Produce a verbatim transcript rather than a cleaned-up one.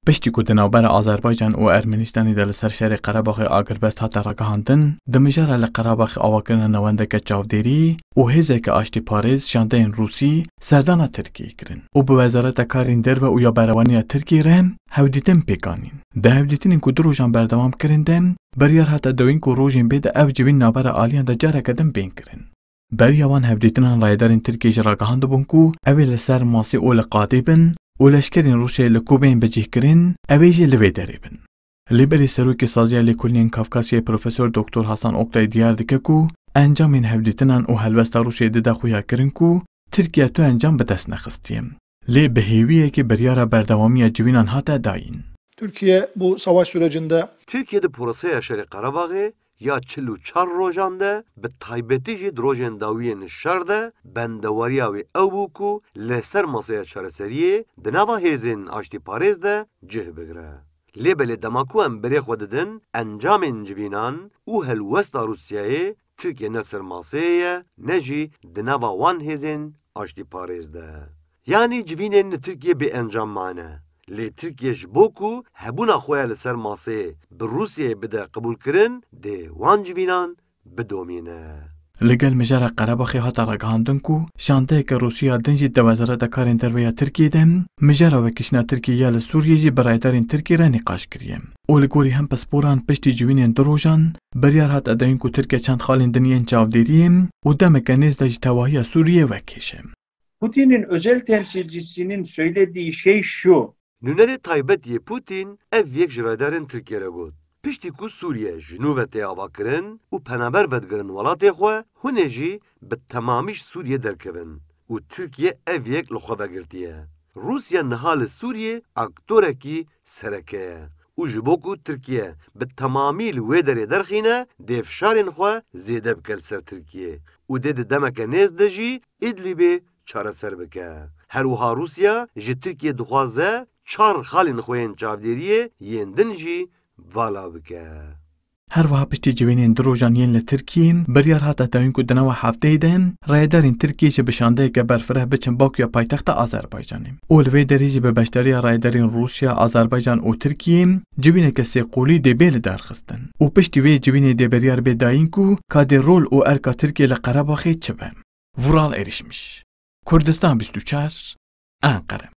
Piştî ku di navbera Azerbaycan û Ermenîstanê de li ser şerê Qerebaxê agirbest hate ragihandin, di mijara li Qerebaxê avakirina newendeke çavdêrî û hêzeke aştîparêz jandeyên Rûsî serdana Tirkiyê kirin û bi Wezareta Karên Derve û ya Berevaniya Tirkiyê re hevdîtin pêk anîn. Di hevdîtinên ku du rojan berdewam kirin de, biryar hate dawîn ku rojên bê de ev civîn navbera aliyan de careke din bên kirin. Beriya van hevdîtinan rayedarên Tirkiyê jî ragihandibûn ku ew ê li ser masê û li qadê bin û leşkerên Rûsyayê li ku bên bicihkirin, ew ê jî li vê derê bin. Lê berê Serokê Saziya Lêkolînên Kafkasyayê Profesor Doktor Hasan Oktay diyar dike ku encamên hevdîtinan û helwesta Rûsyayê dide xuya kirin ku Tirkiye tu encam bi dest nexistiye. Lê bi hêviyekê biryara berdewamiya civînan hate dayîn. Türkiye bu savaş sürecinde Tirkiye di proseya şerê Qerebaxê ya çil û çar rojan de, bi taybetî jî di rojên dawiyên şer de, bendewariya wê ew bû ku li ser masaya çareseriyê di nava hêzên aştîparêz de cih bigire. Lê belê dema ku em birê xwe didin encamên civînan û helwesta Rûsyayê, Tirkiye ne li ser maseyê ye, ne jî di nava wan hêzên aştîparêz de. Yanî civînên li Tirkiye bê encam mane. Lê Tirkiye ji bo ku hebûna xwe ya li ser maseyê bi Rûsyayê bide qebûlkirin, dê wan civînan bidomîne. Li gel mijara Qerebaxê hate ragihandin ku şandeyeke Rûsî ya din jî di Wezareta Karên Derve ya Tirkiyê de mijara vekişîna Tirkiyê ya li Sûriyê jî bi rayedarên Tirkiyê re nîqaş kiriye û li gorî hin pisporan piştî civînên du rojan biryar hate dayîn ku Tirkiye çend xalên din yên çavdêriyê û demeke nêz de ji tevahiya Sûriyê vekêşe. Putin'in özel temsilcisinin söylediği şey şu. Nûnerê taybet yê Putin ev yek ji rayedarên Tirkiyê re got. Piştî ku Sûriye ji nû ve tê avakirin û penaber vedigirin welatê xwe, hûn ê jî bi temamî ji Sûriye derkevin û Tirkiye ev yek li xwe vegirtiye. Rûsya niha li Sûriyê aktorekî sereke ye û ji bo ku Tirkiye bi temamî li wê derê derxîne, dê fişarên xwe zêde bike li ser Tirkiye û dê di demeke nêz de jî Îdlîbê çareser bike. Her wiha Rûsya ji Tirkiyê dixwaze çar xalên xwe yên çavdêriyê yên din jî vala bike. Her wiha piştî civînên du rojan yên li Tirkiyê, biryar hate dayîn ku di nava hefteyê de rayedarên Tirkiyê jî bi şandeyeke berfireh biçin Bakuya paytexta Azerbaycanê û li vê derê jî bi beşdariya rayedarên Rûsya, Azerbaycan û Tirkiyê civîneke sêqolî dê bê lidarxistin û piştî vê civînê dê biryar bê dayîn ku ka dê rol û erka Tirkiyê li Qerebaxê çi be. Vural Erişmiş, Kurdistan bîst û çar, Enqere.